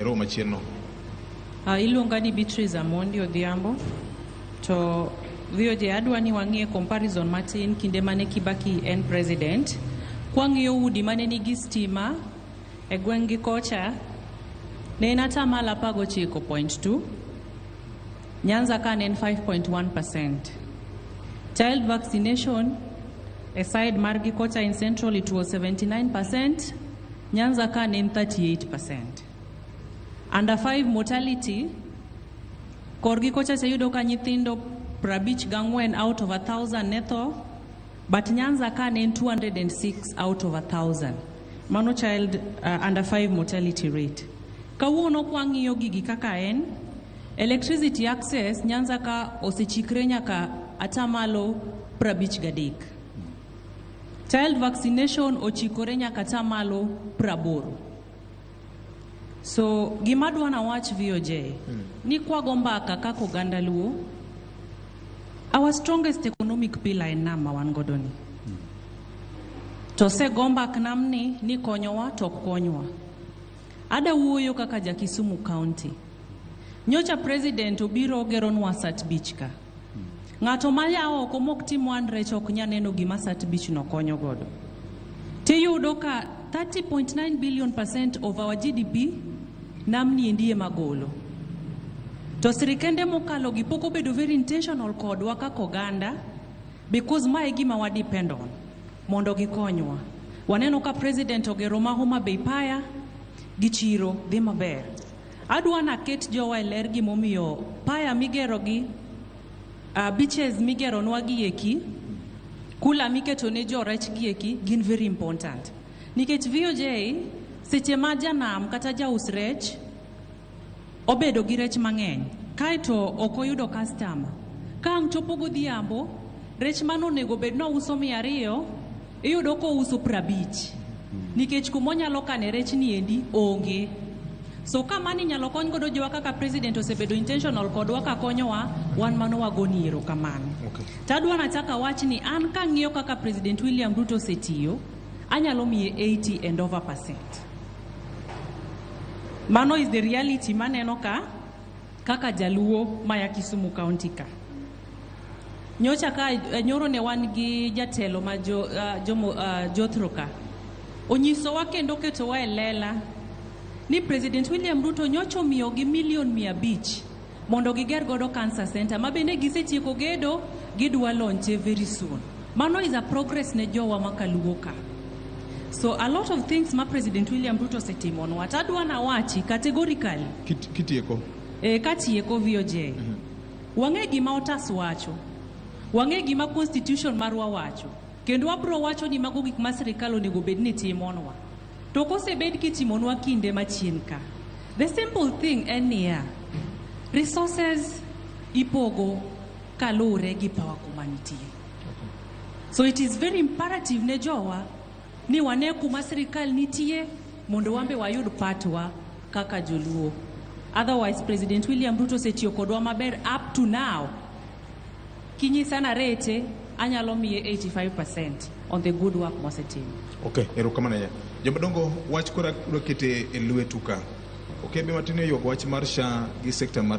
Ero machien no. Iluonga ni Beatrice Amondi Odhiambo. To VOJ, adwa ni wang'iye comparison matin kinde mane Kibaki en president. Kwang'iyo udi mane nigi stima e gweng' gi kocha, ne en atamalo 19.2. Nyanza ka ne en 5.1%. Child vaccination e side margi kocha in Central it was 79%, Nyanza ka ne en 38%. Under 5 mortality korgi kocha cha yudo ka nyithindo 54 out of 1,000 ne tho, but Nyanza ka ne en 206 out of 1,000. Mano child under 5 mortality rate. Kawuono kwang'iyo gigi kaka en, electricity access Nyanza ka osechikre nyaka atamalo 53. Child vaccination ochikore nyaka atamalo 80. So gima adwa nawach VOJ ni kwago mbaka kaka oganda Luo, our strongest economic pillar en nam ma wan godo ni. To osego mbak namni ni konyowa to ok konywa. Ada wuoyo kaka ja Kisumu County. Nyocha president obiro geronwa Sat Beach ka. Ng'ato maya oko mok tim wan rech ok nya neno gima Sat Beach no konyo godo. Tiyudo ka 30.9 billion percent of our GDP namni endi ema golo. To sirikende mokalo gi pok obedo very intentional kodwa kaka oganda because mae e gima wa depend on mondo gikonywa. Waneno ka president ogero ma Homa Bay Pier gi chiro dhi maber. Adwa naket jowa e ler gimomiyo pier migero gi beaches migeronwa gi eki, cooler miketo ne jo rech gi eki gin very important. Nikech VOJ seche ma janam kata jaus rech obedo gi rech mang'eny kaeto ok oyudo customer, ka ang' chopo godhiambo rech mano onego bed nouso 200, iyudo kouso 50 nikech kumonyalo kane rech ni endi onge. So ka mani inyalo kony godo jowa kaka president osebedo intentional kodwa ka konyowa, wan mano wagoni erokamano. Tadwa nachako awach ni an kang'iyo kaka President William Ruto osetiyo, anyalo miye 80 and over percent. Mano is the reality maneno ka kaka jaluo maya Kisumu County ka. Nyocha ka nyoro ne wan gi jatelo ma jo, Jomo, Jothro ka. Onyisowa kendo ketowa e lela ni President William Ruto nyocha omiyogi milion 500 mondo giger godo cancer center ma bende gisetieko gedo, gidwa launche very soon. Mano is a progress ne jowa makaluo ka. So a lot of things ma President William Ruto osetimonwa, tadwa nawachi categorically. Kitieko. E, katieko VOJ. Wang'e gima otas wacho. Wang'e gima constitution marwa wacho. Kendo wabro wacho ni mago gik ma sirikal onego bed ni timonwa. To kosebed kitimonwa kinde machien ka. The simple thing en niya, resources ipogo kaluwore gi power kuma nitie. So it is very imperative ne jowa ni wane kuma sirikal nitie mondo wambe wayud patwa kaka joluo. Otherwise, President William Ruto osetiyo kodwa maber up to now. Kinyisa na rate, anyalo miye 85% on the good work mosetimo. Okay, erokamano ahinya. Jomadongo, wach koro adwa kete e lwetu ka. Okebe matin oywago wach mar SHA gi sekta mar